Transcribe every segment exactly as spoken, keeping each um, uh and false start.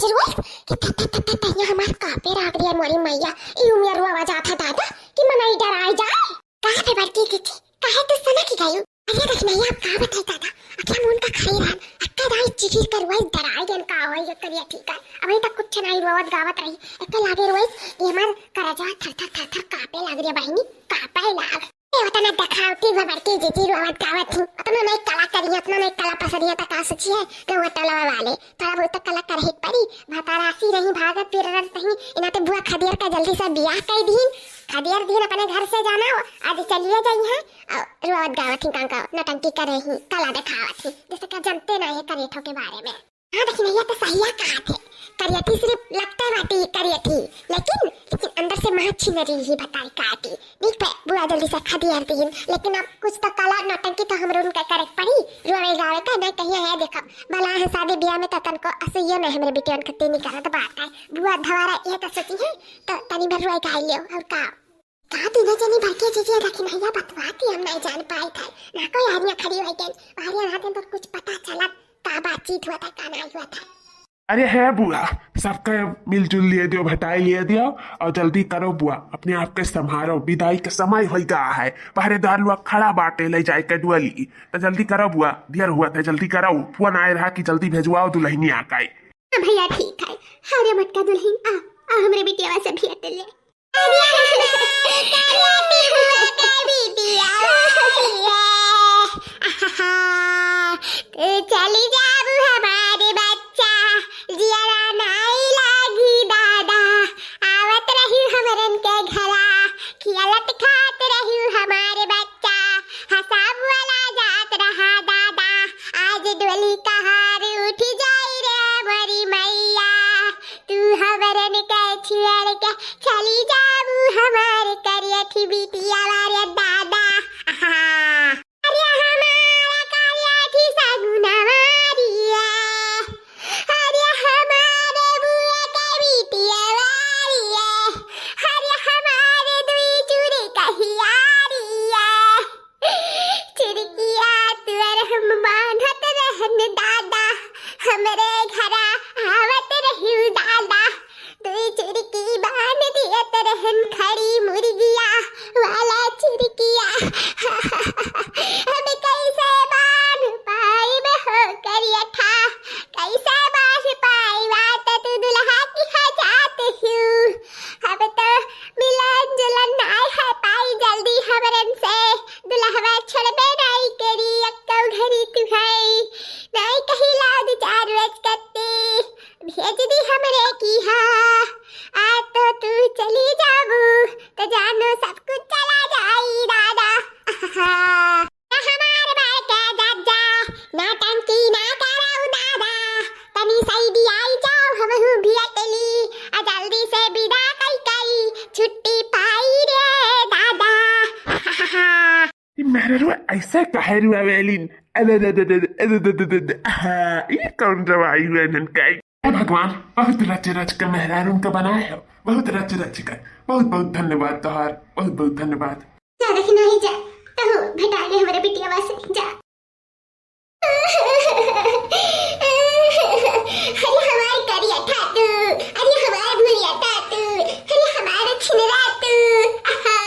रोइस कि थे, थे, थे, थे, थे, यहाँ हमार कांपे लाग रही है मोरी मैया। ई उमियर हुआ जात है दादा कि मनई डराई जाए। कहाँ पे बड़की जीजी? काहे तू सनक गयू? अरे रखनैया, अब का बताई दादा, अखिया मुन का खाई रहन, अक्का दाई चीखी कर रोइस, डराई गन का होई ये करिया ठीक है। अबे तक कुछ नहीं रोवत गावत रही, एक लागे रोइस, ये हमार करजवा थर थर थर थर कांपे लाग रही है बहिनी, कांपे लाग। ए, उतना देखावटी बा बड़की जीजी, रोवत गावत ही, उतना नहीं कला करी, उतना नहीं कला पसरी है, तो का सोची है, गाँव टोला वाले, थोड़ा बहुत तो कला करही पड़ी, भतारासी रही, भागत फिरत रही, इना तो बुआ खदियर का जल्दी से बियाह कर दीन, खदियर दीन अपने घर से जाना, आज चलिए जाई हैं, और रोवत गावत ही कांका नौटंकी करे ही, कला देखावत ही, जैसे का जानते ना है करेठो के बारे में। हाँ, देखी नहीं, ये तो सहिया कहा थे, करियठी सिर्फ लगते बाटी करियठी, लेकिन, लेकिन अंदर से महा छिनरी ही बताई काटी। देख पे, बुआ जल्दी से खदियर दीन, लेकिन अब कुछ तो कला नौटंकी तो हमरो उनका करे के पड़ी, रोवे गावे का नहीं कहिए है, देखब, भला है शादी ब्याह में तो तनको असुइयो नहीं हमरे बिटियन खत्ती नहीं करत बात है। बुआ धवारा ये तो सोची है, तो तनी भर रोए गाई लियो, और का? का तीनों जनी भर के जीजी रखी नहीं है, बतवा दी हम नहीं जान पाए थे, ना कोई आदमी खड़ी हो गई, बाहर यहाँ दिन पर कुछ पता चला, का बातचीत हुआ था, का नहीं हुआ था। अरे है बुआ, सबके मिलजुल लिए दियो, भटाई लिए दियो, और जल्दी करो बुआ, अपने आप के संभारो, विदाई के समय हो गया है, पहरेदार लोग खड़ा बाटे ले जाए के डुअली, तो जल्दी करो बुआ, देर हुआ था, जल्दी करो, फोन आए रहा कि जल्दी भेजवाओ दुल्हनी आ गए। हाँ भैया ठीक है, अरे मटका दुल्हन आ, आ हमरे बिटिया से भेंट ले। अरे हमार काला टिकुआ का बिटिया वाली है। आहा, तू चली जाबू हमारे बच्चा, जियरा नाई लागी दादा। आवत रही हमरन के घरा, खियालत खात रही हमारे बच्चा, हसाब वाला जात रहा दादा। आज डोली कहार उठ जाई रे मोरी मैया, तू हमरन के छोड़ के चली जाबू हमार करियठी बिटिया रे दादा। आहा। अरे हमार करियठी सगुना मारिया, अरे हमार बुआ के बिटिया वारिया, अरे हमार दुई चूड़ी कहियारिया। चिरकिया तुअर हम बांधत रहन दादा, हमरे घरा आवत रहिउ दादा। दुई चिरकी बांध दियत रहन खड़ी मुर्गिया वाला चिरकिया। अब कैसे बांध पाइब हो करियठा, कैसे बांध पाइबा त तू दुल्हा की जात हिउ। अब तो मिलन जुलन नाय है पाई जल्दी हमरन से, दुल्हवा छोड़बे नाई करी, अक्कौ घरी तुहई नाई कही लाद चार रोज कत्ती, भेज दी हमरे किहा। आ तो तू चली जाबू, तो जानो सब कुछ चला जाई दादा। हमार बड़का दादा, नौटंकी ना कराऊ दादा, तनी सही दियाई जाओ, हमहू भी अकेली, आ जल्दी से विदा कई कई, छुट्टी पाई रे दादा। ई मेहररुआ ऐसे काहे रुआवेलिन? अरे, अरे, अरे, हाँ, ई कौन रवाई हुआ इनन का? हे भगवान, बहुत रच रच के मेहरारून के बनाए हो, बहुत रच रच के। बहुत बहुत धन्यवाद तोहार, बहुत बहुत धन्यवाद। जा देखी नहीं जा, तहु भेटा ले हमरे बिटिया से, जा। अरे हमार करिया ठाटू, अरे हमार भुरिया ठाटू, अरे हमार छिनरा तू। आहा।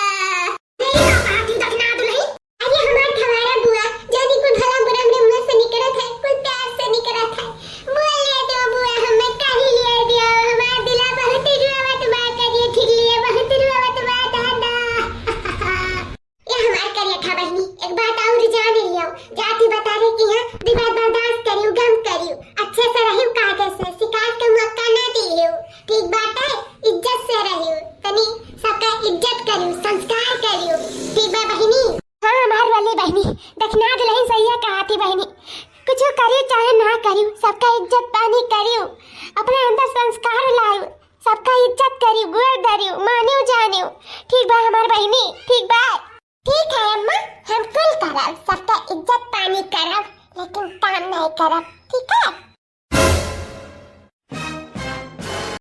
अरे बाबा, तू दखना दुलही। अरे हमार खवारा बुआ, जानी कुल भला बुरा हमरे मुंह से निकरत है, कुल प्यार से निकरत है। बोल ले दो बुआ, हमें कही ले दियो, हमार दिला बहुत रुआवत बा, करिए ठीक लिए बहुत रुआवत बा दादा। ये हमार करिया ठा बहिनी, एक बात और जान लियो, जाति बता रहे कि यहाँ विवाद बर्दाश्त करियो, गम करियो, अच्छे से रहियो, कायदे से शिकायत के मौका ना दियो, ठीक बात है, इज्जत से रहियो, तनी सबका इज्जत करियो, संस्कार करियो, ठीक बा बहिनी? हाँ, हमार वाली बहिनी, दखना दुलही सही है कहा थी बहिनी, कुछ करियो चाहे ना करियो, सबका इज्जत पानी करियो, अपने अंदर संस्कार लायो, सबका इज्जत करियो, गोड़ धरियो, मानियो जानियो, ठीक बा हमार बहिनी, ठीक बा। ठीक है अम्मा, हम कुल करब, सबका इज्जत पानी करब, लेकिन काम नहीं करब, ठीक है?